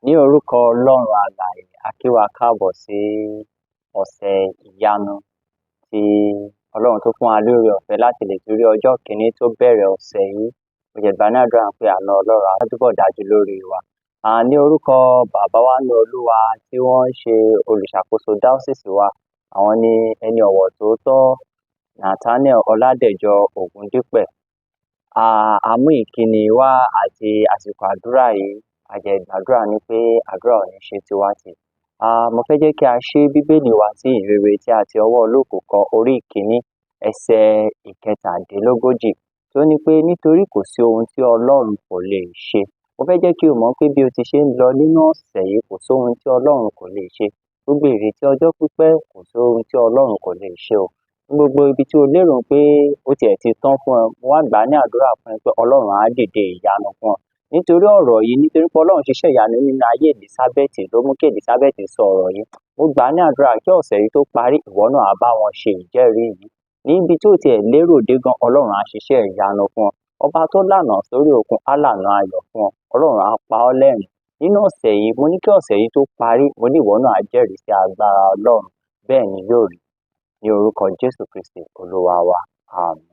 Ní orúkọ Ọlọ́run alààyè, a kí wa káàbọ̀ sí ọ̀sẹ̀ ìyanu tí Ọlọ́run tó fún wa lóore ọ̀fẹ́ láti lè tún rí ọjọ́ kìíní tó bẹ̀rẹ̀ ọ̀sẹ̀ yìí. Mo dẹ̀ gbà ní àdúrà pé àánú Ọlọ́run á túbọ̀ dájú lórí wa. Ní orúkọ bàbá wa nínú Olúwa tí wọ́n ń ṣe olùṣàkóso dáósìsì wa, àwọn ni ẹni ọ̀wọ̀ tòótọ́ Nathaniel Ọládẹ̀jọ Ògúndípẹ̀. A mú ìkíni wá àti àsìkò àdúrà yìí, a dẹ̀ gbàdúrà ní pé àdúrà ò ní ṣe tiwa tì. Mo fẹ́ jẹ́ kí a ṣí Bíbélì wa sí ìhìnrere tí a ti ọwọ́ Lúùkù kọ, orí ìkíní, ẹsẹ̀ ìkẹtàdínlógójì, tó ní pé nítorí kò sí ohun tí Ọlọ́run kò lè ṣe. Mo fẹ́ jẹ́ kí o mọ̀ pé bí o ti ṣe ń lọ nínú ọ̀sẹ̀ yìí, kò sí ohun tí Ọlọ́run kò lè ṣe. Gbogbo ìrètí ọjọ́ pípẹ́, kò sí ohun tí Ọlọ́run kò lè ṣe o. Ní gbogbo ibi tí o lérò pé ó tiẹ̀ ti tán fún ẹ, mo wá gbà á ní àdúrà fún ẹ pé Ọlọ́run á dìde ìyanu fún ọ. Nítorí ọ̀rọ̀ yìí, nítorí pé Ọlọ́run ṣiṣẹ́ ìyanu nínú ayé Elizabeth ló mú kí Elizabeth sọ ọ̀rọ̀ yìí. Mo gbà á ní àdúrà kí ọ̀sẹ̀ yìí tó parí, ìwọ náà á bá wọn ṣe ìjẹ́rìí yìí. Níbi tí o tiẹ̀ lérò dé gan, Ọlọ́run á ṣiṣẹ́ ìyanu fún ọ. Ọba tó lànà sórí òkun á lànà ayọ̀ fún ọ. Ọlọ́run á pa ọ́ lẹ́rìn-ín. Nínú ọ̀sẹ̀ yìí, mo ní kí ọ̀sẹ̀ yìí tó parí, mo ní ìwọ náà á jẹ́rìí sí agbára Ọlọ́run. Bẹ́ẹ̀ ni yóò rí. Ní orúkọ Jésù Kristi Olúwa wa. Àmín.